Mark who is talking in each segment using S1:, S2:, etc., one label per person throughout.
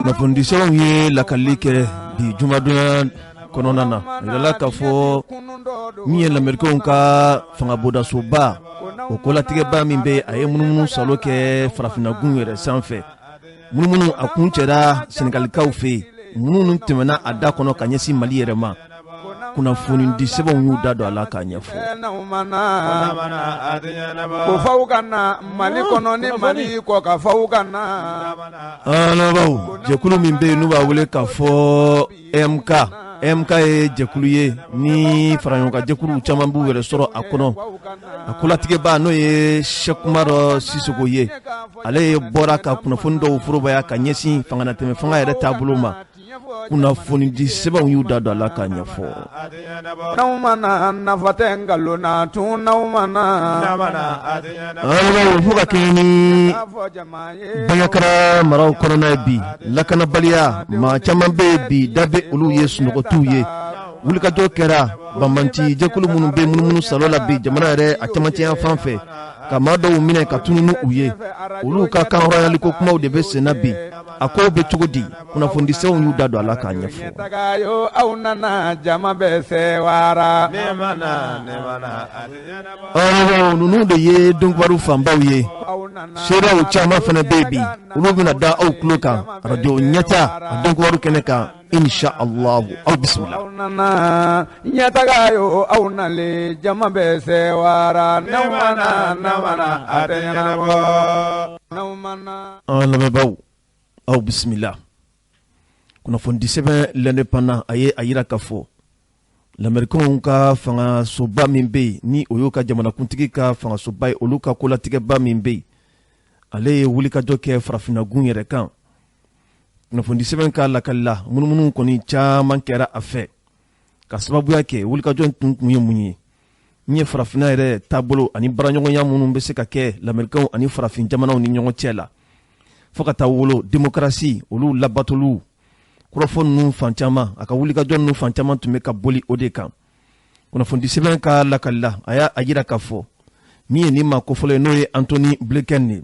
S1: Kunnafonidisɛbɛnw ye lakali kɛ bi jumadonya kɔnɔna na, a jirala k'a fɔ min ye lamericainw ka fangabondasoba o kolatigɛba min bɛ a ye munumunu salo kɛ farafinnagun yɛrɛ sanfɛ. Munumunu a kuncɛra sɛnɛgalikaw fɛ yen, minnu tɛmɛna a da kɔnɔ ka ɲɛsin Mali yɛrɛ ma. Kunnafonidi sɛbɛnw y'u da don a la k'a ɲɛfɔ.
S2: Ko faw ka na Mali kɔnɔ ni Mali kɔ kan faw ka na.
S1: An lamɛnbaaw, jɛkulu min bɛ yen n'u b'a wele k'a fɔ EMK, EMK ye jɛkulu ye ni faraɲɔgɔnkan jɛkulu caman b'u yɛrɛ sɔrɔ a kɔnɔ. A kolatigɛba n'o ye Sɛki Umaru Sisoko ye, ale ye bɔra ka kunnafoni dɔw forobaya ka ɲɛsin fanganatɛmɛ fanga yɛrɛ taabolo ma. Kunnafonidi sɛbɛnw y'u da don a la k'a ɲɛfɔ.
S2: N'aw ma na nafa tɛ nkalon na tun n'aw ma na.
S1: Fo ka kɛɲɛ ni Banɲakara maraw kɔnɔna ye bi, lakanabaliya maa caman bɛ yen bi da bɛ olu ye sunɔgɔ t'u ye. Wulikajɔ kɛra banbanci jɛkulu minnu bɛ munumunu salo la bi jamana yɛrɛ a cɛmancɛ yanfan fɛ, ka maa dɔw minɛ ka tunun ni u ye. Olu ka kanhɔrɔnyaliko kumaw de bɛ senna bi. A kow bɛ cogo di? Kunnafonidi sɛbɛnw y'u da don a la k'a ɲɛfɔ.
S2: Aw nana jama bɛ sewara.
S1: Ninnu de ye donkibaru fanbaw ye. Seerew caman fana bɛ yen bi, olu bɛna da aw tulo kan arajo ɲɛta a donkibaru kɛnɛ kan insha Allah. Aw bisimila.
S2: Aw nana ɲɛtaga yo, aw nalen jama bɛ sewara. A tɛ ɲɛnabɔ.
S1: An lamɛnbaaw, aw bisimila. Kunnafonidi sɛbɛn L'Indépendant a ye a yira k'a fɔ lamɛrikɛnw ka fangasoba min bɛ yen, ni o y'u ka jamanakuntigi ka fangasoba ye, olu ka kolatigɛba min bɛ yen, ale ye wulikajɔ kɛ farafinnagun yɛrɛ kan. Kunnafonidi sɛbɛn ka lakali la, munumunu kɔni caman kɛra a fɛ ka sababuya kɛ wulikajɔ tun kun ye mun ye, min ye farafinna yɛrɛ taabolo ani baaraɲɔgɔnya minnu bɛ se ka kɛ lamɛrikɛnw ani farafin jamanaw ni ɲɔgɔn cɛ la, fo ka taa wolo demokarasi olu labatoliw kɔrɔfɔ ninnu fan caman, a ka wulikajɔ ninnu fan caman tun bɛ ka boli o de kan. Kunnafonidi sɛbɛn ka lakali la, a y'a jira k'a fɔ min ye nin maa kofɔlen ye, n'o ye Antony Blinken ye,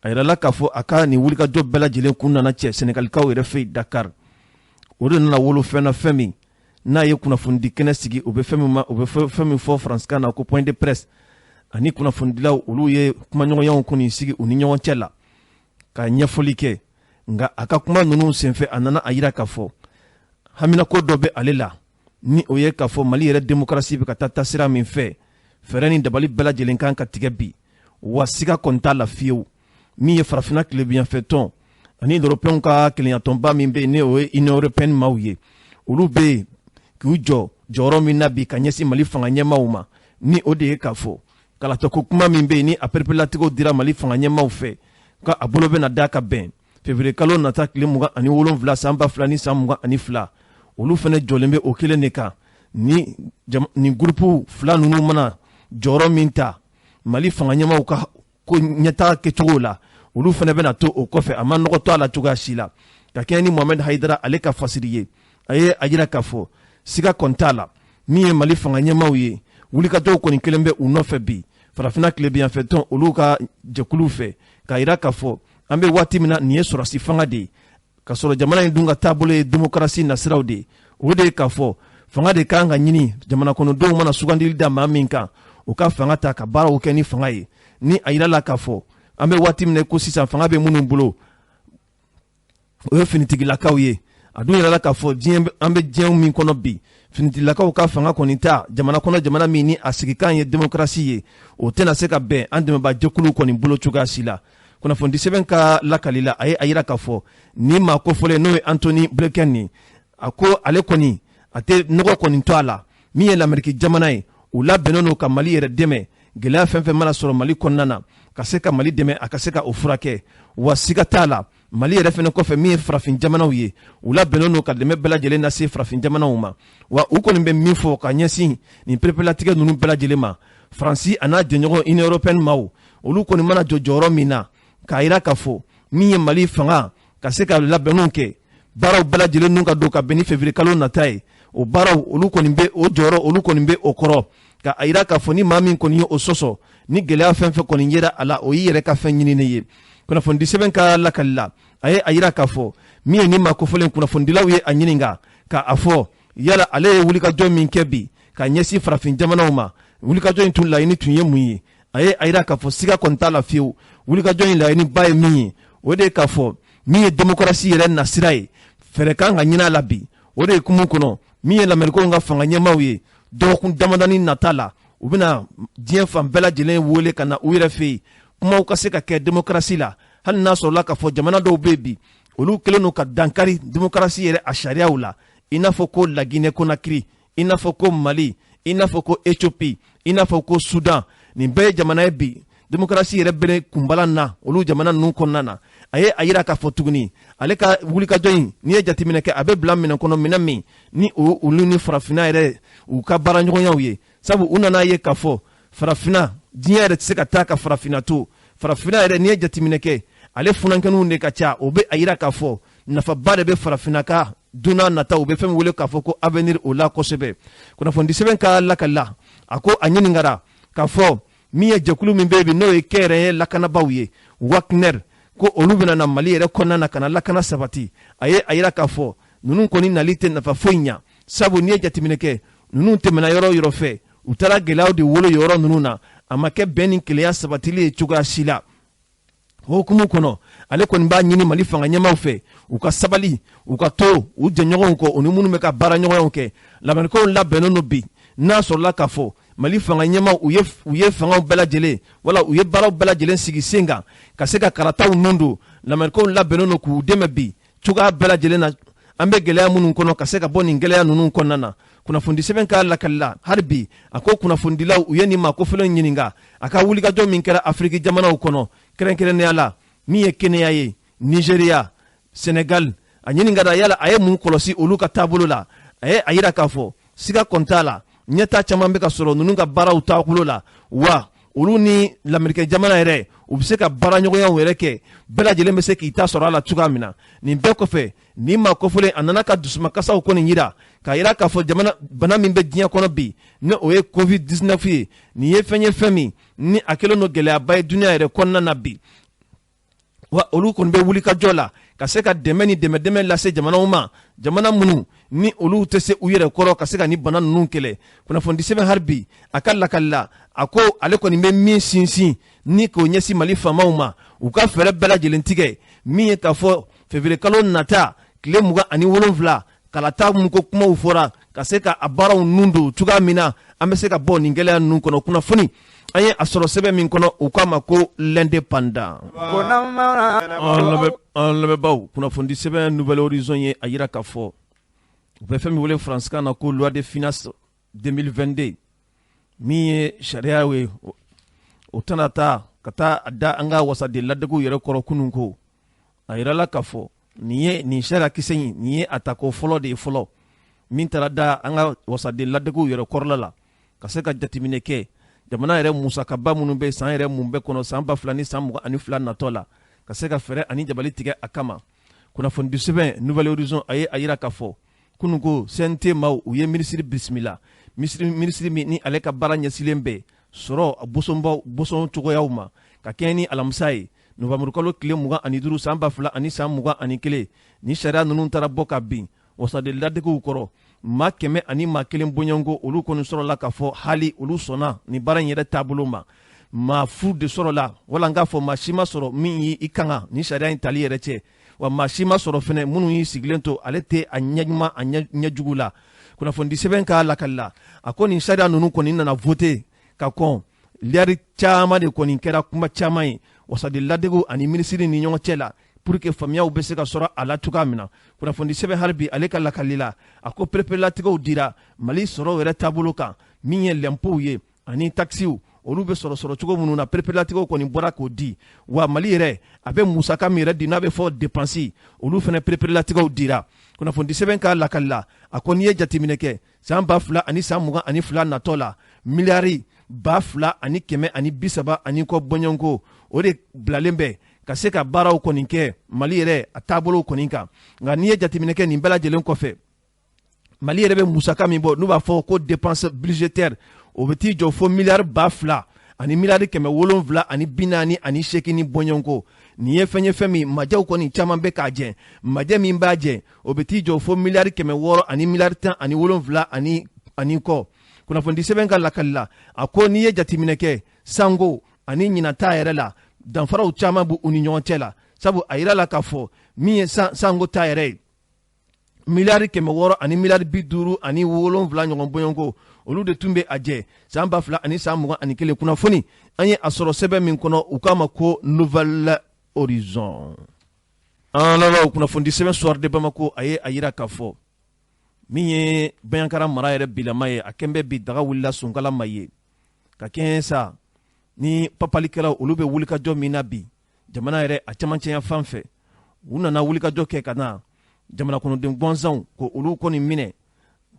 S1: a yirala k'a fɔ a ka nin wulikajɔ bɛɛ lajɛlen kun nana cɛ Sɛnɛgalikaw yɛrɛ fɛ yen Dakar. O de nana wolo fɛn na, fɛn min n'a ye kunnafonidi kɛnɛ sigi, u bɛ fɛn min ma, u bɛ fɛn min fɔ faransikan na ko point de presse, ani kunnafonidilaw olu ye kumaɲɔgɔnyaw kɔni sigi u ni ɲɔgɔn cɛ la ka ɲɛfɔli kɛ. Nka a ka kuma ninnu senfɛ, a nana a yira k'a fɔ haminako dɔ bɛ ale la, ni o ye k'a fɔ Mali yɛrɛ demokarasi bɛ ka taa taasira min fɛ, fɛɛrɛ ni dabali bɛɛ lajɛlen kan ka tigɛ bi, wa siga kɔni t'a la fiyewu. Min ye farafinna tilebinyanfɛ tɔn ani européenw ka kelenyatɔnba min bɛ yen, ni o ye Union européenne maaw ye, olu bɛ yen k'u jɔ jɔyɔrɔ min na bi ka ɲɛsin Mali fanga ɲɛmaaw ma, ni o de ye k'a fɔ kalatako kuma min bɛ yen, ni a pereperelatigɛw dira Mali fanga ɲɛmaaw fɛ, ka a bolo bɛna da ka bɛn février kalo nata tile 27 san 2022, olu fana jɔlen bɛ o kelen de kan. Ni nin gurupu fila ninnu mana jɔyɔrɔ min ta Mali fanga ɲɛmaaw ka ko ɲɛtaga kɛcogo la, olu fana bɛna to o kɔfɛ, a ma nɔgɔ to a la cogoya si la. Ka kɛɲɛ ni Mohamed Haidara ale ka fasiri ye, a ye a jira k'a fɔ siga kɔni t'a la, min ye Mali fanga ɲɛmaaw ye, wulikajɔw kɔni kelen bɛ u nɔfɛ bi farafinna tilebinyanfɛ tɔn olu ka jɛkulu fɛ, k'a jira k'a fɔ an bɛ waati min na, nin ye sɔrɔsi fanga de ye, ka sɔrɔ jamana in dun ka taabolo ye demokarasi nasiraw de ye. O de ye k'a fɔ fanga de kan ka ɲini jamana kɔnɔdenw mana sugandili da maa min kan, u ka fanga ta ka baaraw kɛ ni fanga ye. Ni a yirala k'a fɔ an bɛ waati min na ko sisan fanga bɛ minnu bolo, o ye finitigilakaw ye. A dun yirala k'a fɔ diɲɛ, an bɛ diɲɛ min kɔnɔ bi, finitigilakaw ka fanga kɔni ta jamana kɔnɔ, jamana min ni a sigikan ye demokarasi ye, o tɛna se ka bɛn an dɛmɛbaa jɛkuluw kɔni bolo cogoya si la. Kunnafonidi sɛbɛn ka lakali la, a ye a yira k'a fɔ nin maa kofɔlen, n'o ye Antony Blinken ye, a ko ale kɔni a tɛ nɔgɔ kɔni to a la. Min ye Lameriki jamana ye, u labɛnnen don ka Mali yɛrɛ dɛmɛ, gɛlɛya fɛn fɛn mana sɔrɔ Mali kɔnɔna na, ka se ka Mali dɛmɛ a ka se ka o furakɛ. Wa siga t'a la, Mali yɛrɛ fɛnɛ kɔfɛ, min ye farafin jamanaw ye, u labɛnnen don ka dɛmɛ bɛɛ lajɛlen lase farafin jamanaw ma. Wa u kɔni bɛ min fɔ ka ɲɛsin nin pereperelatigɛ ninnu bɛɛ lajɛlen ma, Faransi a n'a jɛɲɔgɔn Union européenne maaw, olu kɔni mana jɔ jɔyɔrɔ min na, k'a yira k'a fɔ min ye Mali fanga ka se ka labɛnninw kɛ, baaraw bɛɛ lajɛlen ninnu ka don ka bɛn ni février kalo nata ye, o baaraw olu kɔni bɛ o jɔyɔrɔ, olu kɔni bɛ o kɔrɔ, ka a yira k'a fɔ ni maa min kɔni ye o sɔsɔ, ni gɛlɛya fɛn fɛn kɔni yera a la, o y'i yɛrɛ ka fɛn ɲininen ye. Kunnafonidi sɛbɛn ka lakali la, a ye a yira k'a fɔ Min ye nin maa kofɔlen, kunnafonidilaw ye a ɲininka ka a fɔ yala ale ye wulikajɔ min kɛ bi ka ɲɛsin farafin jamanaw ma, wulikajɔ in tun laɲini tun ye mun ye? A ye a yira k'a fɔ siga kɔni t'a la fiyewu, wulikajɔ in laɲiniba ye min ye, o de ye k'a fɔ min ye demokarasi yɛrɛ nasira ye, fɛɛrɛ kan ka ɲini a la bi. O de ye kumu kɔnɔ, min ye lamerikɛnw ka fanga ɲɛmaaw ye, dɔgɔkun damadani nata la, u bɛna diɲɛ fan bɛɛ lajɛlen wele ka na u yɛrɛ fɛ yen, kumaw ka se ka kɛ demokarasi la. Hali n'a sɔrɔla k'a fɔ jamana dɔw bɛ yen bi, olu kɛlen don ka dankari demokarasi yɛrɛ a sariyaw la, i n'a fɔ ko Laginɛ Konakiri, i n'a fɔ ko Mali, i n'a fɔ ko Ethiopie, i n'a fɔ ko Sudan. Nin bɛɛ ye jamana ye bi demokarasi yɛrɛ bere kunbala na olu jamana ninnu kɔnɔna na. A ye a yira k'a fɔ tuguni, ale ka wulikajɔ in, n'i ye jateminɛ kɛ, a bɛ bila minɛn kɔnɔ, minɛn min ni olu ni farafinna yɛrɛ u ka baaraɲɔgɔnyaw ye, sabu u nana ye k'a fɔ farafinna, diɲɛ yɛrɛ tɛ se ka taa ka farafinna to. Farafinna yɛrɛ, n'i ye jateminɛ kɛ, ale funankɛninw de ka ca. O bɛ a yira k'a fɔ nafaba de bɛ farafinna ka donna nata, u bɛ fɛn min wele k'a fɔ ko avenir, o la kosɛbɛ. Kunnafoni sɛbɛn ka lakali la, a ko a ɲininkara k'a fɔ min ye jɛkulu min bɛ yen bi, n'o ye kɛnyɛrɛye lakanabaaw ye, Wagner, ko olu bɛna na Mali yɛrɛ kɔnɔna na ka na lakana sabati. A ye a yira k'a fɔ ninnu kɔni nali tɛ nafa foyi ɲa, sabu n'i ye jateminɛ kɛ, ninnu tɛmɛna yɔrɔ o yɔrɔ fɛ, u taara gɛlɛyaw de wolo yɔrɔ ninnu na. A ma kɛ bɛn ni kelenya sabatili ye cogoya si la. Hukumu kɔnɔ, ale kɔni b'a ɲini Mali fanga ɲɛmaaw fɛ, u ka sabali, u ka to u jɛɲɔgɔnw kɔ, u ni minnu bɛ ka baara ɲɔgɔnyaw kɛ. Lamerikɛnw labɛnnen don bi, n'a sɔrɔla k'a fɔ Mali fanga ɲɛmaaw u ye fangaw bɛɛ lajɛlen wala u ye baaraw bɛɛ lajɛlen sigi sen kan ka se ka kalataw nun don, lamerikɛnw labɛnnen don k'u dɛmɛ bi cogoya bɛɛ lajɛlen na, an bɛ gɛlɛya minnu kɔnɔ, ka se ka bɔ nin gɛlɛya ninnu kɔnɔna na. Kunnafoni sɛbɛn ka lakali la hali bi, a ko kunnafonidilaw u ye nin maa kofɔlen ɲininka a ka wulikajɔ min kɛra Afiriki jamanaw kɔnɔ, kɛrɛnkɛrɛnnenya la min ye Kenya ye, Nizeriya, Senegal. A ɲininkara yala a ye mun kɔlɔsi olu ka taabolo la. A ye a yira k'a fɔ siga kɔni t'a la, ɲɛta caman bɛ ka sɔrɔ ninnu ka baaraw taabolo la, wa olu ni lamerikɛ jamana yɛrɛ, u bɛ se ka baaraɲɔgɔnyaw yɛrɛ kɛ, bɛɛ lajɛlen bɛ se k'i ta sɔrɔ a la cogoya min na. Nin bɛɛ kɔfɛ, nin maa kofɔlen, a nana ka dusumakasaw kɔni yira k'a yira k'a fɔ jamana bana min bɛ diɲɛ kɔnɔ bi, ni o ye Covid 19 ye, nin ye fɛn ye, fɛn min ni a kɛlen don gɛlɛyaba ye dunuya yɛrɛ kɔnɔna na bi. Wa olu kɔni bɛ wuli ka jɔ la ka se ka dɛmɛ ni dɛmɛ lase jamanaw ma, jamana minnu ni olu tɛ se u yɛrɛ kɔrɔ ka se ka ni bana ninnu kɛlɛ. Kunnafoni sɛbɛn hali bi a ka lakali la, a ko ale kɔni bɛ min sinsin ni k'o ɲɛsin Mali faamaw ma, u ka fɛɛrɛ bɛɛ lajɛlen tigɛ min ye k'a fɔ février kalo nata tile 27, kalata mun ko kumaw fɔra, ka se ka a baaraw nun don cogoya min na, an bɛ se ka bɔ nin gɛlɛya ninnu kɔnɔ. Kunnafoni an ye a sɔrɔ sɛbɛn min kɔnɔ, u k'a ma ko L'Indépendant. An lamɛnbaaw, kunnafoni sɛbɛn Nouvel Horizon ye a yira k'a fɔ u bɛ fɛn min wele faransikan na ko loi de finance 2022, min ye sariya ye, o tɛna taa ka taa a da an ka wasaden ladegew yɛrɛ kɔrɔ kunun. Ko a yirala k'a fɔ nin ye nin sariya kisɛ in, nin ye a tako fɔlɔ de ye fɔlɔ min taara da an ka wasaden ladegew yɛrɛ kɔrɔla la, ka se ka jateminɛ kɛ jamana yɛrɛ musakaba minnu bɛ san yɛrɛ mun bɛɛ kɔnɔ, san 2022 natɔ la, ka se ka fɛɛrɛ ani jabali tigɛ a kama. Kunnafoni sɛbɛn Nouvel Horizon a ye a yira k'a fɔ kunun ko CNT maaw, u ye minisiri bisimila, minisiri min ni ale ka baara ɲɛsilen bɛ sɔrɔ bosonbaw boson cogoyaw ma, ka kɛɲɛ ni alamisa ye, nowanburukalo tile 25, san 2021. Ni sariya ninnu taara bɔ ka bin wasaden ladegew kɔrɔ, maa 101 bɔɲɔgɔnko, olu kɔni sɔrɔla k'a fɔ hali olu sɔnna nin baara in yɛrɛ taabolo ma. Maa fu de sɔrɔla, wala n k'a fɔ maa si ma sɔrɔ min y'i kanga ni sariya in tali yɛrɛ cɛ, wa maa si ma sɔrɔ fɛnɛ minnu y'i sigilen to ale tɛ a ɲɛ ɲuman a ɲɛjugu la. Kunnafoni sɛbɛn k'a lakali la, a ko nin sariya ninnu kɔni nana voter ka kɔn, lɛri caman de kɔni kɛra kuma caman ye wasaden ladegew ani minisiri ni ɲɔgɔn cɛ la, pour que faamuyaw bɛ se ka sɔrɔ a la cogoya min na. Kunnafoni sɛbɛn hali bi ale ka lakali la, a ko pereperelatigɛw dira Mali sɔrɔ yɛrɛ taabolo kan, min ye lɛnpow ye ani takisiw, olu bɛ sɔrɔ sɔrɔ cogo minnu na, pereperelatigɛw kɔni bɔra k'o di. Wa Mali yɛrɛ a bɛ musaka min yɛrɛ di, n'a bɛ fɔ dépense, olu fana pereperelatigɛw dira. Kunnafoni sɛbɛn k'a lakali la, a ko n'i ye jateminɛ kɛ san 2022 natɔ la, miliyari 2130 ani kɔ bɔɲɔgɔnko, o de bilalen bɛ ka se ka baaraw kɔni kɛ Mali yɛrɛ a taabolo kɔni kan. Nka n'i ye jateminɛ kɛ nin bɛɛ lajɛlen kɔfɛ, Mali yɛrɛ bɛ musaka min bɔ, n'u b'a fɔ ko dépense budgétaire, o bɛ t'i jɔ fo miliyari 2740 ni bɔɲɔgɔnko. Nin ye fɛn ye fɛn min majɛw kɔni caman bɛ k'a jɛ. Majɛ min b'a jɛ, o bɛ t'i jɔ fo miliyari 600 ani miliyari 17 ani kɔ. Kunnafonidi sɛbɛn ka lakali la, a ko n'i ye jateminɛ kɛ sango ani ɲinata yɛrɛ la, danfaraw caman b'u ni ɲɔgɔn cɛ la, sabu a yira la k'a fɔ min ye sango ta yɛrɛ ye, miliyari 600 ani miliyari 57 ɲɔgɔn bɔɲɔgɔnko, olu de tun bɛ a jɛ san 2021. Kunnafoni an ye a sɔrɔ sɛbɛn min kɔnɔ, u k'a ma ko Nouvel Horizon. An lamɛnbaaw, kunnafonidi sɛbɛn Soir de Bamako, a ye a yira k'a fɔ min ye Bandiagara mara yɛrɛ bilama ye, a kɛn bɛ bi daga wulila sunkala ma ye ka kɛɲɛ sa ni papalikɛlaw olu bɛ wulikajɔ min na bi jamana yɛrɛ a camancɛya fan fɛ. U nana wulikajɔ kɛ ka na jamana kɔnɔden gansanw ko olu kɔni minɛ,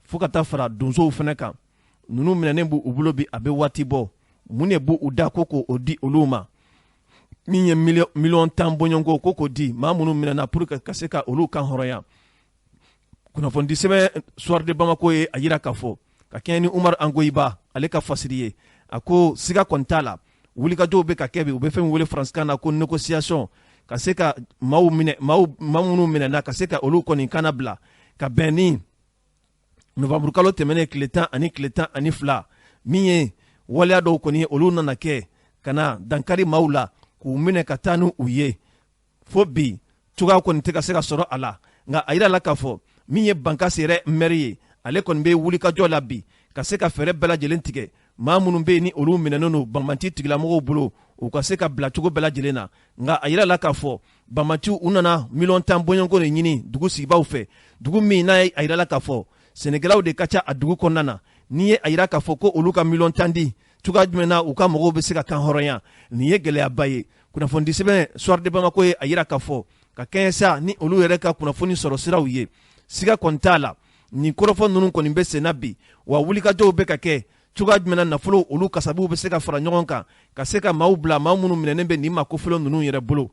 S1: fo ka taa fara donsow fana kan. Ninnu minɛnen b'u bolo bi, a bɛ waati bɔ. Mun de b'u da ko k'o di olu ma? Min ye miliyɔn 10 bɔɲɔgɔnko ko k'o di maa minnu minɛna pour que ka se ka olu kan hɔrɔnya. Kunnafonidi sɛbɛn Soir de Bamako ye a yira k'a fɔ ka kɛɲɛ ni Umar Angoyiba ale ka fasiri ye, a ko siga kɔni t'a la, wulikajɔw bɛ ka kɛ bi, u bɛ fɛn min wele faransikan na ko négociation, ka se ka maaw minɛ, maa minnu minɛna, ka se ka olu kɔni kana bila ka bɛn ni novembre kalo tɛmɛnen tile 10 ani tile 12, min ye waleya dɔw kɔni olu nana kɛ ka na dankari maaw la k'u minɛ ka taa n'u ye. Fo bi cogoya kɔni tɛ ka se ka sɔrɔ a la. Nka a yira la k'a fɔ min ye Bankasi yɛrɛ mɛri ye, ale kɔni bɛ wulikajɔ la bi ka se ka fɛɛrɛ bɛɛ lajɛlen tigɛ maa minnu bɛ yen ni olu minɛnen don banbanci tigilamɔgɔw bolo, u ka se ka bila cogo bɛɛ lajɛlen na. Nka a yira la k'a fɔ banbanciw u nana miliyɔn 10 bɔɲɔgɔnko de ɲini dugu sigibaw fɛ, dugu min n'a ye a yira la k'a fɔ sɛnɛkɛlaw de ka ca a dugu kɔnɔna na. N'i ye a yira k'a fɔ ko olu ka miliyɔn 10 di, cogoya jumɛn na u ka mɔgɔw bɛ se ka kan hɔrɔnya? Nin ye gɛlɛyaba ye. Kunnafonidi sɛbɛn Soir de Bamako ye a yira k'a fɔ ka kɛɲɛ sa ni olu yɛrɛ ka kunnafoni sɔrɔ siraw ye, siga kɔni t'a la, nin kɔrɔfɔ ninnu kɔni bɛ senna bi, wa wulikajɔw bɛ ka kɛ cogoya jumɛn na nafolo olu kasabiw bɛ se ka fara ɲɔgɔn kan ka se ka maaw bila, maa minnu minɛnen bɛ nin maa kofɔlen ninnu yɛrɛ bolo.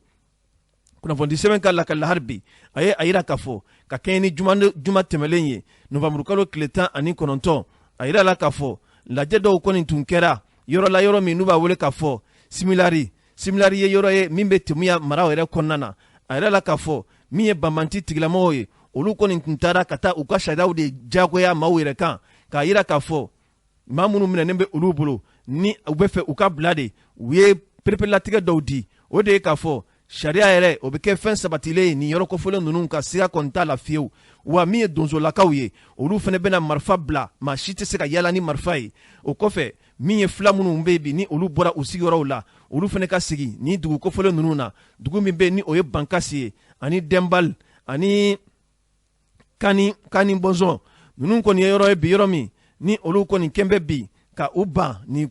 S1: Kunnafonidi sɛbɛn ka lakali hali bi, a ye a yira k'a fɔ ka kɛɲɛ ni juma tɛmɛlen ye, novembre kalo tile 19, a yira la k'a fɔ lajɛ dɔw kɔni tun kɛra yɔrɔ la, yɔrɔ min n'u b'a wele k'a fɔ Similari. Similari ye yɔrɔ ye min bɛ Temuya mara yɛrɛ kɔnɔna na. A yira la k'a fɔ min ye banbanci tigilamɔgɔw ye, olu kɔni tun taara ka taa u ka sariyaw de jagoya maaw yɛrɛ kan, k'a yira k'a fɔ maa minnu minɛnen bɛ olu bolo ni u bɛ fɛ u ka bila de, u ye pereperelatigɛ dɔw di. O de ye k'a fɔ sariya yɛrɛ o bɛ kɛ fɛn sabatilen ye nin yɔrɔ kofɔlen ninnu ka, siga kɔni t'a la fiyewu. Wa min ye donsolakaw ye, olu fana bɛna marifa bila, maa si tɛ se ka yala ni marifa ye. O kɔfɛ, min ye fila minnu bɛ bi ni olu bɔra u sigiyɔrɔw la, olu fana ka sigi nin dugu kofɔlen ninnu na, dugu min bɛ ni o ye Bankasi ye ani Dɛnbal ani Kani Bɔnsɔn. Ninnu kɔni ye yɔrɔ ye bi, yɔrɔ min ni olu kɔni kɛn bɛ bi ka u ban nin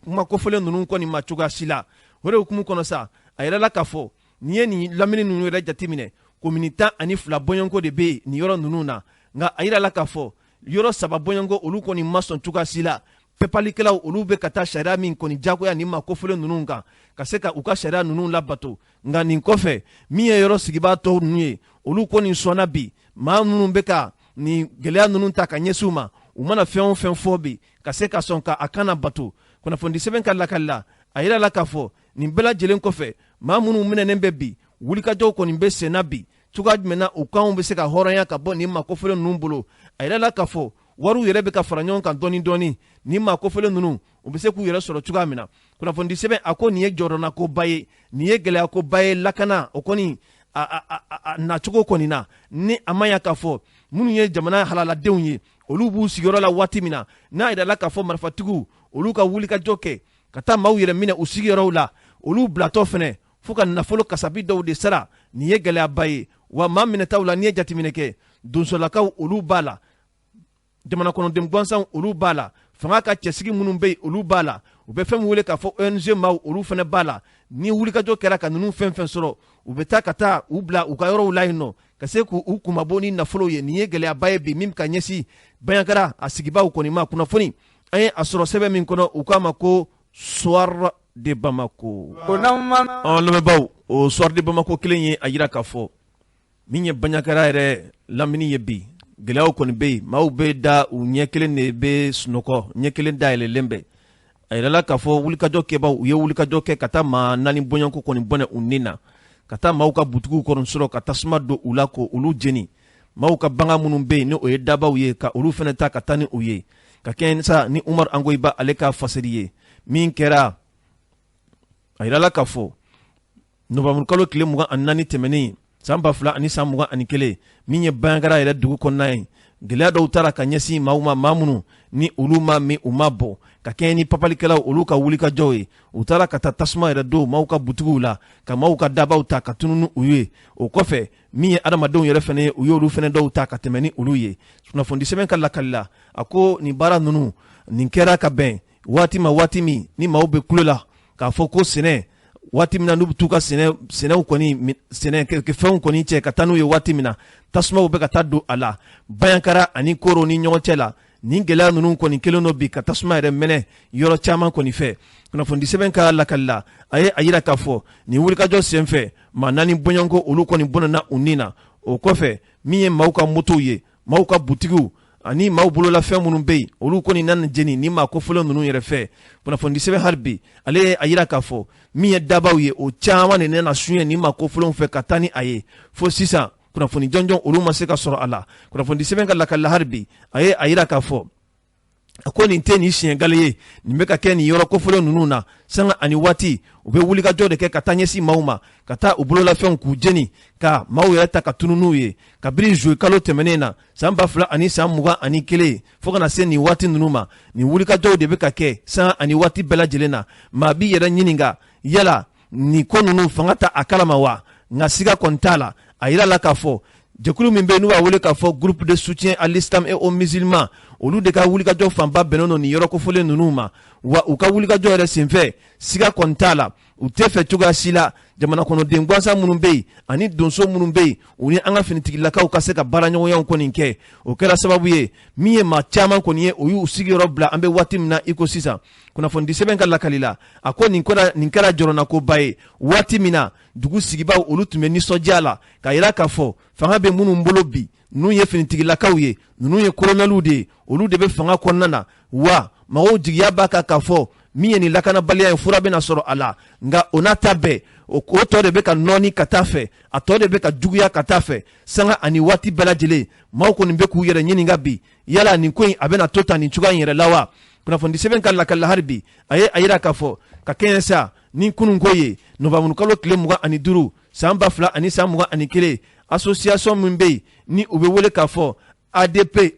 S1: kuma kofɔlen ninnu kɔni ma cogoya si la. O de hukumu kɔnɔ sa, a yɛrɛ la k'a fɔ n'i ye nin lamini ninnu yɛrɛ jateminɛ, komini 12 bɔɲɔgɔnko de bɛ yen nin yɔrɔ ninnu na. Nka a yira la k'a fɔ yɔrɔ 3 bɔɲɔgɔnko olu kɔni ma sɔn cogoya si la. Pɛpalikɛlaw olu bɛ ka taa sariya min kɔni jagoya nin maa kofɔlen ninnu kan ka se ka u ka sariya ninnu labato. Nka nin kɔfɛ, min ye yɔrɔ sigibaa tɔw ninnu ye, olu kɔni sɔnna bi maa minnu bɛ ka nin gɛlɛya ninnu ta ka ɲɛsin u ma, u mana fɛn o fɛn fɔ bi, ka se ka sɔn ka a kana bato. Kunnafonidi sɛbɛn ka lakali la, a yira la k'a fɔ nin bɛɛ lajɛlen kɔfɛ, maa minnu minɛnen bɛ bi, wulikajɔw kɔni bɛ senna bi cogoya jumɛn na u kanw bɛ se ka hɔrɔnya ka bɔ nin maa kofɔlen ninnu bolo. A yira la k'a fɔ wariw yɛrɛ bɛ ka fara ɲɔgɔn kan dɔɔni dɔɔni, nin maa kofɔlen ninnu u bɛ se k'u yɛrɛ sɔrɔ cogoya min na. Kunnafonidi sɛbɛn a ko nin ye jɔrɔnakoba ye, nin ye gɛlɛyakoba ye lakana o kɔni a nacogo kɔni na, ni a ma ɲa k'a fɔ minnu ye jamana halaladenw ye, olu b'u sigiyɔrɔ la waati min na, n'a yirala k'a fɔ marifatigiw olu ka wulikajɔ kɛ ka taa maaw yɛrɛ minɛ u sigiyɔrɔw la, olu bilatɔ fɛnɛ fo ka nafolo kasabi dɔw de sara. Nin ye gɛlɛyaba ye. Wa maa minɛtaw la, n'i ye jateminɛ kɛ, donsolakaw olu b'a la, jamana kɔnɔden gansanw olu b'a la, fanga ka cɛsigi minnu bɛ yen olu b'a la, u bɛ fɛn min wele k'a fɔ ONG maaw olu fana b'a la. Ni wulikajɔ kɛra ka ninnu fɛn fɛn sɔrɔ, u bɛ taa ka taa u bila u ka yɔrɔw la yen nɔ ka se k'u kunmabɔ ni nafolo ye. Nin ye gɛlɛyaba ye bi min ka ɲɛsin Bandiagara a sigibaaw kɔni ma. Kunnafoni an ye a sɔrɔ sɛbɛn min kɔnɔ, u k'a ma ko Soir de Bamako. An lamɛnbaaw, o Soir de Bamako kelen ye a yira k'a fɔ min ye Bandiagara yɛrɛ lamini ye bi, gɛlɛyaw kɔni bɛ yen, maaw bɛ da u ɲɛ kelen de bɛ sunɔgɔ, ɲɛ kelen dayɛlɛlen bɛ. A yirala k'a fɔ wulikajɔ kɛbaw u ye wulikajɔ kɛ ka taa maa 4 bɔɲɔgɔnko kɔni bɔnɛ u ni na, ka taa maaw ka butigiw kɔni sɔrɔ ka tasuma don u la ko olu jeni, maaw ka bagan minnu bɛ yen ni o ye dabaw ye, ka olu fana ta ka taa ni u ye, ka kɛɲɛ sa ni Umaru Angoyiba ale ka fasiri ye min kɛra. A yirala k'a fɔ nowanburukalo tile 24 tɛmɛnen san 2021, min ye Bandiagara yɛrɛ dugu kɔnɔna ye, gɛlɛya dɔw taara ka ɲɛsin maaw ma, maa minnu ni olu ma min u ma bɔ, ka kɛɲɛ ni papalikɛlaw olu ka wulikajɔw ye. U taara ka taa tasuma yɛrɛ don maaw ka butigiw la, ka maaw ka dabaw ta ka tunun ni u ye. O kɔfɛ, min ye adamadenw yɛrɛ fana ye, u y'olu fana dɔw ta ka tɛmɛ ni olu ye. Kunnafoni sɛbɛn ka lakali la, a ko nin baara ninnu nin kɛra ka bɛn waati ma, waati min ni maaw bɛ kulo la k'a fɔ ko sɛnɛ, waati min na n'u bɛ t'u ka sɛnɛw kɔni, sɛnɛkɛfɛnw kɔni cɛ ka taa n'u ye, waati min na tasumaw bɛ ka taa don a la Bandiagara ani Koro ni ɲɔgɔn cɛ la. Nin gɛlɛya ninnu kɔni kelen don bi ka tasuma yɛrɛ mɛnɛ yɔrɔ caman kɔni fɛ. Kunnafoni sɛbɛn ka lakali la, a ye a yira k'a fɔ nin wulikajɔ senfɛ, maa 4 bɔɲɔgɔnko olu kɔni bɔnɛna u ni na. O kɔfɛ, min ye maaw ka motow ye, maaw ka butigiw ani maaw bololafɛn minnu bɛ yen, olu kɔni nana jeni ni maa kofɔlen ninnu yɛrɛ fɛ. Kunnafoni sɛbɛn hali bi, ale ye a yira k'a fɔ min ye dabaw ye, o caman de nana suɲɛ ni maa kofɔlenw fɛ ka taa ni a ye. Fo sisan, kunnafoni jɔnjɔn olu ma se ka sɔrɔ a la. Kunnafoni sɛbɛn ka lakali la hali bi, a ye a yira k'a fɔ a ko nin tɛ nin siɲɛ gale ye, nin bɛ ka kɛ nin yɔrɔ kofɔlen ninnu na sanga ani waati. U bɛ wulikajɔ de kɛ ka taa ɲɛsin maaw ma, ka taa u bololafɛnw k'u jeni, ka maaw yɛrɛ ta ka tunun n'u ye. Kabini zuwe kalo tɛmɛnen na san 2021 fo ka na se nin waati ninnu ma, nin wulikajɔw de bɛ ka kɛ sanga ani waati bɛɛ lajɛlen na. Maa b'i yɛrɛ ɲininka, yala nin ko ninnu fanga ta a kalama wa? Nka siga kɔni t'a la, a yira la k'a fɔ jɛkulu min bɛ yen n'u b'a wele k'a fɔ Groupe de soutien à l'islam et aux musulmans, olu de ka wulikajɔ fanba bɛnnen don nin yɔrɔ kofɔlen ninnu ma. Wa u ka wulikajɔ yɛrɛ senfɛ, siga kɔni t'a la, u tɛ fɛ cogoya si la jamana kɔnɔden gansan minnu bɛ yen ani donso minnu bɛ yen, u ni an ka finitigilakaw ka se ka baaraɲɔgɔnyaw kɔni kɛ. O kɛra sababu ye min ye maa caman kɔni ye, o y'u sigiyɔrɔ bila an bɛ waati min na i ko sisan. Kunnafoni sɛbɛn ka lakali la, a ko nin kɛra jɔrɔnakoba ye waati min na dugu sigibaw olu tun bɛ nisɔndiya la, k'a yira k'a fɔ fanga bɛ minnu bolo bi, ninnu ye finitigilakaw ye, ninnu ye kolonɛliw de ye, olu de bɛ fanga kɔnɔna na. Wa mɔgɔw jigiya b'a kan k'a fɔ min ye nin lakanabaliya ye, fura bɛna sɔrɔ a la. Nka o n'a ta bɛɛ, o tɔ de bɛ ka nɔɔni ka taa fɛ, a tɔ de bɛ ka juguya ka taa fɛ sanga ani waati bɛɛ lajɛlen. Maaw kɔni bɛ k'u yɛrɛ ɲininka bi, yala nin ko in a bɛna to tan nin cogoya in yɛrɛ la wa? Kunnafoni sɛbɛn ka lakali la hali bi, a ye a yira k'a fɔ ka kɛɲɛ sa ni kununko ye, nowanburukalo tile 25 san 2021, association min bɛ yen ni u bɛ wele k'a fɔ ADP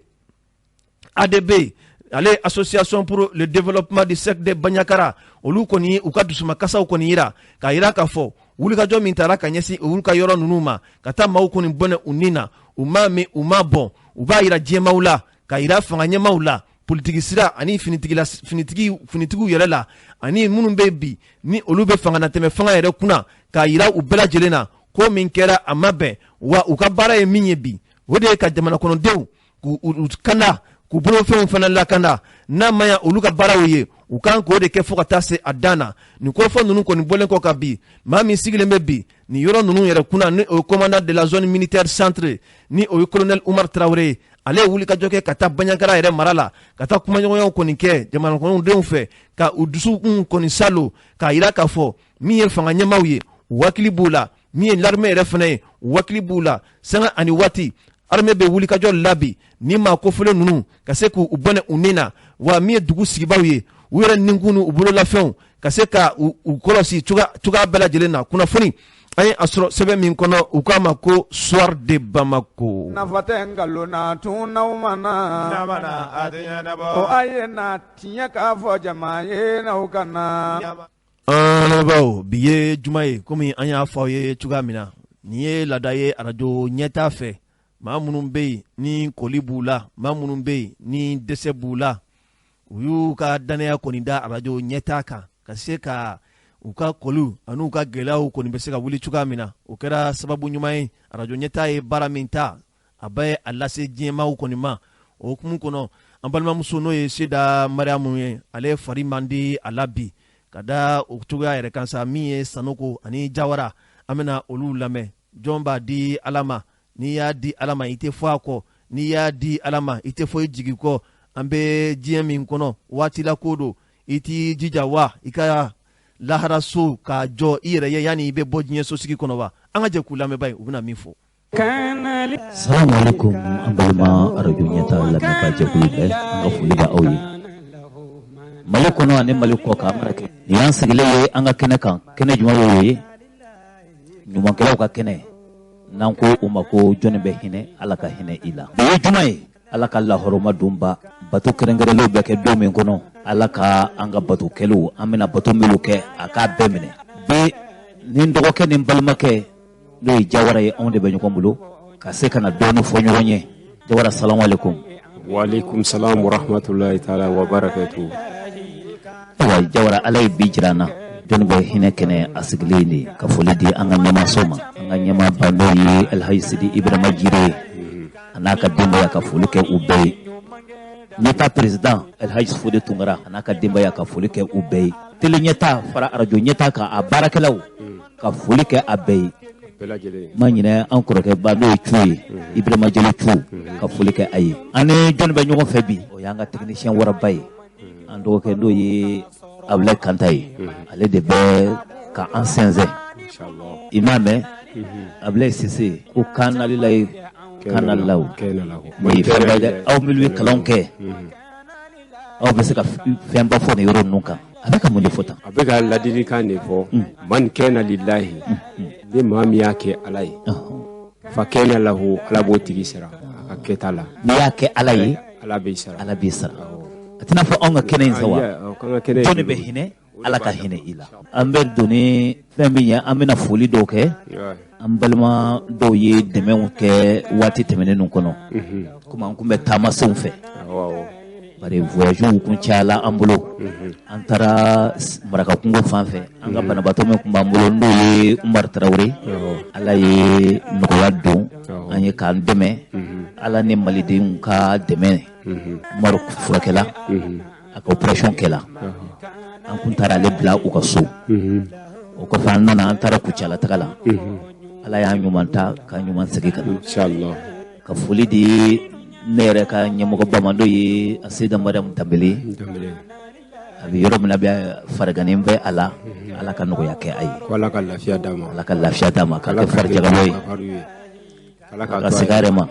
S1: ADB, ale Association pour le développement du cercle de Bandiagara, olu kɔni u ka dusumakasaw kɔni yira, k'a yira k'a fɔ wulikajɔ min taara ka ɲɛsin olu ka yɔrɔ ninnu ma, ka taa maaw kɔni bɔnɛ u ni na, u ma min u ma bɔn, u b'a yira diɲɛmaaw la, ka yira fanga ɲɛmaaw la, politiki sira ani finitigiw yɛrɛ la, ani minnu bɛ bi ni olu bɛ fanga natɛmɛ fanga yɛrɛ kunna, k'a yira u bɛɛ lajɛlen na ko min kɛra a ma bɛn. Wa u ka baara ye min ye bi, o de ye ka jamana kɔnɔdenw k'u kanda, k'u bolofɛnw fana lakanda. N'a ma ɲa olu ka baaraw ye, u kan k'o de kɛ fo ka taa se a dan na. Nin kɔrɔfɔ ninnu kɔni bɔlen kɔ ka bi, maa min sigilen bɛ bi nin yɔrɔ ninnu yɛrɛ kunna, ni o ye commandant de la zone militaire centre, ni o ye colonel Umar Traoré ye, ale ye wulikajɔ kɛ ka taa Bandiagara yɛrɛ mara la, ka taa kumaɲɔgɔnyaw kɔni kɛ jamana kɔnɔdenw fɛ, ka u dusukun kɔni salo, k'a yira k'a fɔ min ye fanga ɲɛmaaw ye, u hakili b'u la, min ye l'armée yɛrɛ fana ye, u hakili b'u la. Sanga ani waati, armée bɛ wulikajɔ la bi ni maa kofɔlen ninnu ka se k'u bɔnɛ u ni na. Wa min ye dugu sigibaw ye, u yɛrɛ ninkun n'u bololafɛnw ka se ka u kɔlɔsi cogoya bɛɛ lajɛlen na. Kunnafoni an ye a sɔrɔ sɛbɛn min kɔnɔ, u k'a ma ko Soir de Bamako.
S2: Nafa tɛ nkalon na tun n'aw ma na, a tɛ ɲɛnabɔ, ko a ye na tiɲɛ k'a fɔ jama ye n'aw ka na.
S1: An lamɛnbaaw, bi ye juma ye, komi an y'a fɔ aw ye cogoya min na, nin ye laada ye arajo ɲɛtaa fɛ. Maa minnu bɛ yen ni kɔli b'u la, maa minnu bɛ yen ni dɛsɛ b'u la, u y'u ka dannaya kɔni da arajo ɲɛtaa kan ka se ka u ka kɔliw an'u ka gɛlɛyaw kɔni bɛ se ka wuli cogoya min na. O kɛra sababu ɲuman ye, arajo ɲɛtaa ye baara min ta, a bɛ a lase diɲɛmaaw kɔni ma. O hukumu kɔnɔ, an balimamuso n'o ye Seda Mariyamu ye, ale fari man di a la bi ka da o cogoya yɛrɛ kan sa. Min ye Sanoko ani Jawara, an bɛna olu lamɛn. Jɔn b'a di Ala ma? N'i y'a di Ala ma, i tɛ fɔ a kɔ. N'i y'a di Ala ma, i tɛ fɔ i jigi kɔ. An bɛ diɲɛ min kɔnɔ, waati la ko don, i t'i jija wa i ka laharaso k'a jɔ i yɛrɛ ye yanni i bɛ bɔ diɲɛ sosigi kɔnɔ wa? An ka jɛ k'u lamɛn ba ye, u bɛna min fɔ.
S3: Salamu alaikum, an balima arajo ɲɛta lamɛnbaa jɛkulu bɛɛ, an ka foli bɛ aw ye Mali kɔnɔ ani Mali kɔ kan. An kɛ nin y'an sigilen ye an ka kɛnɛ kan. Kɛnɛ jumɛn y'o ye? Ɲumankɛlaw ka kɛnɛ, n'an ko o ma ko jɔnni bɛ hinɛ, Ala ka hinɛ i la. Bi ye juma ye, Ala ka lahɔrɔma donba, bato kɛrɛnkɛrɛnlenw bɛ kɛ don min kɔnɔ. Ala ka an ka bato kɛlenw, an bɛna bato minnu kɛ, a k'a bɛɛ minɛ. Bi ni n dɔgɔkɛ ni n balimakɛ, n'o ye Jawara ye, anw de bɛ ɲɔgɔn bolo ka se ka na dɔɔni fɔ ɲɔgɔn ye. Jawara, salamu alaikum.
S4: Waaleykum salam wa rahmatulahi taala wa barakatuh.
S3: Ayiwa Jawara, Ala ye bi jira an na. Jɔnni bɛ hinɛ kɛnɛ a sigilen de ka foli di an ka ɲɛmaaso ma, an ka ɲɛmaaba n'o ye Alhaji Sidi Ibrahima Jire ye, a n'a ka denbaya, ka foli kɛ u bɛɛ ye. Ɲɛta président Alhaji Fode Tunkara, a n'a ka denbaya, ka foli kɛ u bɛɛ ye. Télé ɲɛta fara arajo ɲɛta kan, a baarakɛlaw, ka foli kɛ a bɛɛ ye. Ma ɲinɛ an kɔrɔkɛba n'o ye Cu ye, Ibrahima Jalo Cu, ka foli kɛ a ye. An ni jɔnni bɛ ɲɔgɔn fɛ bi? O y'an ka technicien waraba ye, an dɔgɔkɛ n'o ye Abulayi Kanta ye. Ale de bɛ ka an sɛnsɛn. I m'a mɛn, Abulayi Sise ko kan nalila ye kan nalilaw o ye fɛnba ye dɛ. Aw minnu ye kalanw kɛ, aw bɛ se ka fɛnba fɔ nin yɔrɔ ninnu kan. A bɛ ka mun de fɔ tan?
S4: A bɛ ka ladilikan de fɔ. Man kɛna lillahi, ni maa min y'a kɛ Ala ye, fa kɛna lahu, Ala b'o tigi sara a ka kɛta la.
S3: N'i y'a kɛ Ala ye,
S4: Ala b'i sara.
S3: Ala b'i sara. A tɛna fɔ anw ka kɛnɛ in sa wa? Jɔnni bɛ hinɛ, Ala ka hinɛ i la. An bɛ don ni fɛn min ye, an bɛna foli dɔw kɛ. An balima dɔw ye dɛmɛw kɛ waati tɛmɛnen kɔnɔ, komi an kun bɛ taamasenw fɛ, bari voyage kun cayala an bolo. An taara Marakakungo fan fɛ. An ka banabaatɔ min kun b'an bolo, n'o ye Umaru Tarawele, Ala ye nɔgɔya don an ye k'an dɛmɛ. Ala ni malidenw ka dɛmɛ, Umaru furakɛla, a ka opération kɛla. An kun taara ale bila u ka so. O kɔfɛ, an nana, an taara Kucala taga la. Ala y'an ɲuman ta k'an ɲuman segin ka na. Ka foli di ne yɛrɛ ka ɲɛmɔgɔba ma, n'o ye Aseda Mariam Danbele. A bɛ yɔrɔ min na, bɛ fariganin bɛ a la. Ala ka nɔgɔya kɛ a ye.
S4: Ko Ala ka lafiya d'a ma.
S3: Ala ka lafiya d'a ma, k'a kɛ farijagabɔ ye, ka segin a yɛrɛ ma.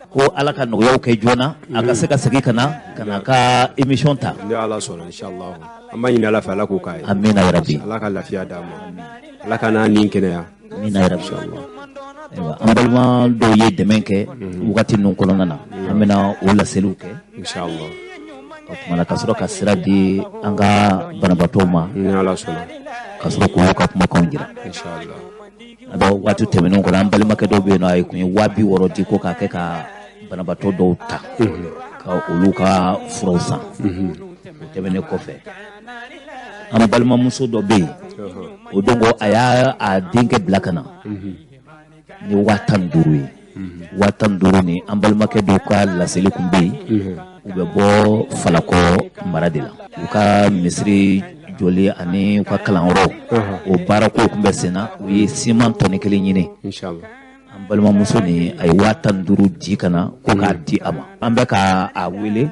S3: Ko Ala ka nɔgɔyaw kɛ joona, a ka se ka segin ka na ka na ka émission ta.
S4: Ni Ala sɔnna, inshallah, an b'a ɲini Ala fɛ, Ala k'o k'a ye.
S3: Amina yarabi.
S4: Ala ka lafiya d'a ma, Ala ka n'a ni kɛnɛya.
S3: Amina yarabi. Ayiwa, an balima dɔw ye dɛmɛ kɛ wagati ninnu kɔnɔna na, an bɛna o laseliw kɛ.
S4: Inshallah.
S3: O tuma na, ka sɔrɔ ka sira di an ka banabaatɔw ma.
S4: Ni Ala sɔnna.
S3: Ka sɔrɔ k'olu ka kumakanw jira.
S4: Inshallah.
S3: A bɛ waati tɛmɛnenw kɔnɔ, an balimakɛ dɔw bɛ yen nɔ, a ye kun ye 60 000 di ko k'a kɛ ka banabaatɔ dɔw ta ka olu ka furaw san. O tɛmɛnen kɔfɛ, an balimamuso dɔ bɛ yen, o don ko a y'a a denkɛ bila ka na ni 15 000 ye. 15 000 ni an balimakɛ dɔw ka laseli kun bɛ yen, u bɛ bɔ Falakɔ mara de la. U ka misiri jɔli ani u ka kalanyɔrɔ, o baarako kun bɛ sen na. U ye siman tɔni kelen ɲini. An balimamuso ni a ye 15 000 di ka na ko k'a di a ma. An bɛ ka a wele.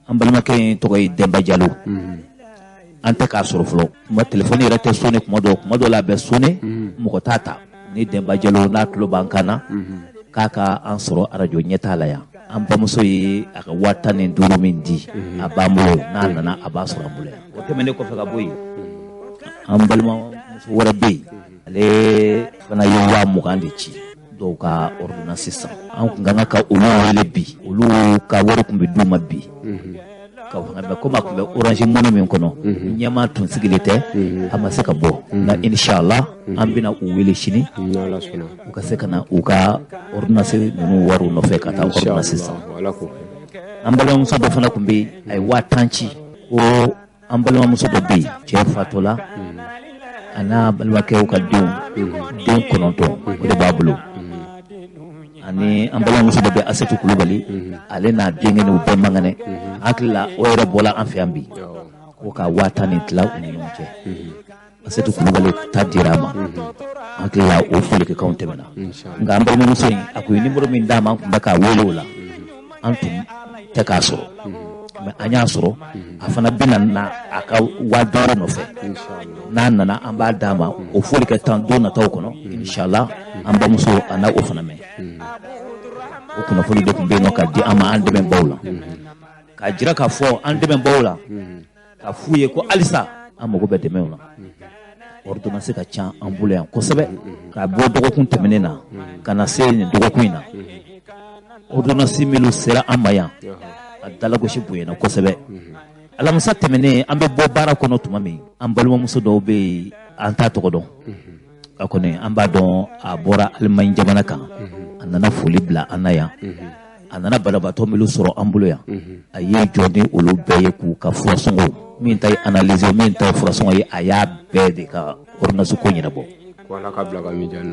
S3: An balimakɛ in tɔgɔ ye Denba Jalo. An tɛ k'a sɔrɔ fɔlɔ. Kuma telefɔni yɛrɛ tɛ sonné kuma dɔw, kuma dɔw la a bɛ sonné, mɔgɔ t'a ta. Ni Denba Jalo n'a tulo b'an kan na, k'a ka an sɔrɔ arajo ɲɛta la yan. An bamuso ye a ka 15 000 min di, a b'an bolo. N'a nana, a b'a sɔrɔ an bolo yan. O tɛmɛnen kɔfɛ ka bɔ yen, an balimamuso wɛrɛ bɛ yen, ale fana ye 20 000 de ci dɔw ka ordonnance san. An kun ka kan ka olu wele bi, olu ka wari kun bɛ d'u ma bi ka fana mɛ, komi a tun bɛ Orange Money min kɔnɔ, ɲɛmaa tun sigilen tɛ, a ma se ka bɔ. Nka inshallah, an bɛna u wele sini, u ka se ka na u ka ordonnance ninnu wariw nɔfɛ ka taa ordonnance san. An balimamuso dɔ fana tun bɛ yen, a ye 10 000 ci ko an balimamuso dɔ bɛ yen, cɛ fatɔla, a n'a balimakɛw ka denw, den kɔnɔntɔn o de b'a bolo. Ani an balimamuso dɔ bɛ, Asetu Kulubali, ale n'a denkɛ n'u bɛɛ man kɛnɛ. Hakili la, o yɛrɛ bɔla an fɛ yan bi ko ka 10 000 ni tila u ni ɲɔgɔn cɛ. Asetu Kulubali ta dira a ma. Hakili la, o folikɛkanw tɛmɛna. Nka an balimamuso in, a kun ye nimoro min d'a ma, an tun bɛ k'a wele o la, an tun tɛ k'a sɔrɔ. Mais an y'a sɔrɔ a fana bɛna na a ka 5000 nɔfɛ. N'a nana, an b'a d'a ma. O foli ka tan don nataw kɔnɔ, inshallah. An bamuso, a n'a o fana mɛn. O kunnafoni de tun bɛ yen nɔ ka di an ma, an dɛmɛbaw la, k'a jira k'a fɔ an dɛmɛbaw la, k'a f'u ye ko halisa an mago bɛ dɛmɛw la. Ordonnance ka ca an bolo yan kosɛbɛ. K'a bɔ dɔgɔkun tɛmɛnen na ka na se nin dɔgɔkun in na, ordonnance minnu sera an ma yan, a dalagosi bonyana kosɛbɛ. Alamisa tɛmɛnen, an bɛ bɔ baara kɔnɔ tuma min, an balimamuso dɔw bɛ yen, an t'a tɔgɔ dɔn, a kɔni an b'a dɔn a bɔra Alimaɲi jamana kan. A nana foli bila an na yan. A nana banabaatɔ minnu sɔrɔ an bolo yan, a ye jɔ ni olu bɛɛ ye k'u ka furasɔngɔw, min ta ye analyse, min ta ye furasɔngɔ ye, a y'a bɛɛ de ka ordonnance ko ɲɛnabɔ.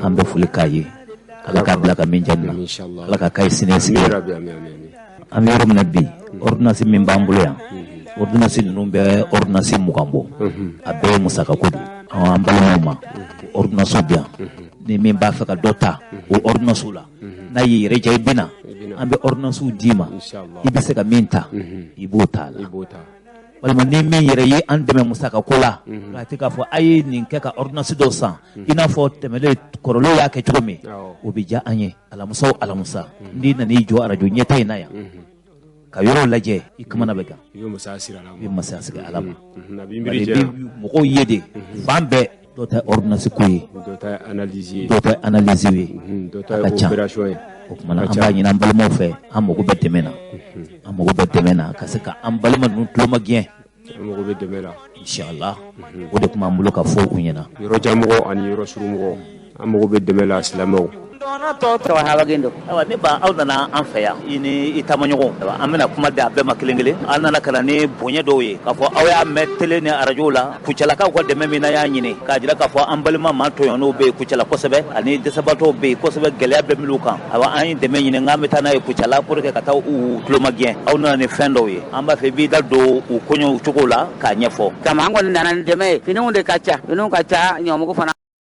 S3: An bɛ foli k'a ye. Ala k'a bila ka min jɛ na, Ala ka k'a ye siniɲɛsigi ye. An bɛ yɔrɔ min na bi, ordonnance min b'an bolo yan, ordonnance ninnu bɛ ordonnance 20 bɔ. A bɛɛ ye musakako de ye. An balimaw ma, ordonnance bɛ yan. Ni min b'a fɛ ka dɔ ta o ordonnance la, n'a y'i yɛrɛ diya, i bɛ na, an bɛ ordonnance d'i ma. I bɛ se ka min ta, i b'o ta a la. Walima ni min yɛrɛ ye an dɛmɛ musakako la, k'a tɛ k'a fɔ a ye nin kɛ ka ordonnance dɔw san, i n'a fɔ tɛmɛnen kɔrɔlenw y'a kɛ cogo min, o bɛ diya an ye. Alamisa o alamisa, n'i nana i jɔ arajo ɲɛta in na yan ka yɔrɔw lajɛ, i kamana bɛ gan.
S4: I bɛ masaya sigi Ala ma.
S3: I bɛ masaya sigi Ala ma. Bari i bɛ mɔgɔw ye de fan bɛɛ. Dɔw ta ye ordonnance ko ye,
S4: dɔw ta ye analyse ye,
S3: dɔw ta ye analyse ye,
S4: dɔw ta ye opération ye.
S3: O tuma na, an b'a ɲini an balimaw fɛ, an mago bɛ dɛmɛ na, an mago bɛ dɛmɛ na ka se ka an balima ninnu tulomagɛn.
S4: An mago bɛ dɛmɛ la.
S3: Inshallah, o de tun b'an bolo ka fɔ u ɲɛna.
S4: Yɔrɔjanmɔgɔ ani yɔrɔ surunmɔgɔ, an mago bɛ dɛmɛ la, silamɛw.
S3: Ayiwa, ne ba, aw nana an fɛ yan, i ni i taamaɲɔgɔnw. An bɛna kuma di a bɛɛ ma kelen kelen. An nana ka na ni bonya dɔw ye k'a fɔ aw y'a mɛn télé ni arajow la, Kucalakaw ka dɛmɛ min na y'a ɲini k'a jira k'a fɔ an balima maa tɔɲɔnenw bɛ yen Kucala kosɛbɛ, ani dɛsɛbaatɔw bɛ yen kosɛbɛ, gɛlɛya bɛ minnu kan. Ayiwa, an ye dɛmɛ ɲini k'an bɛ taa n'a ye Kucala pour que ka taa u tulomagɛn. Aw nana ni fɛn dɔw ye, an b'a fɛ i b'i da don u koɲɛw cogo la k'a ɲɛfɔ.
S5: Kama an kɔni nana ni dɛmɛ ye. Finiw de ka ca, finiw ka ca, ɲɔmugu fana.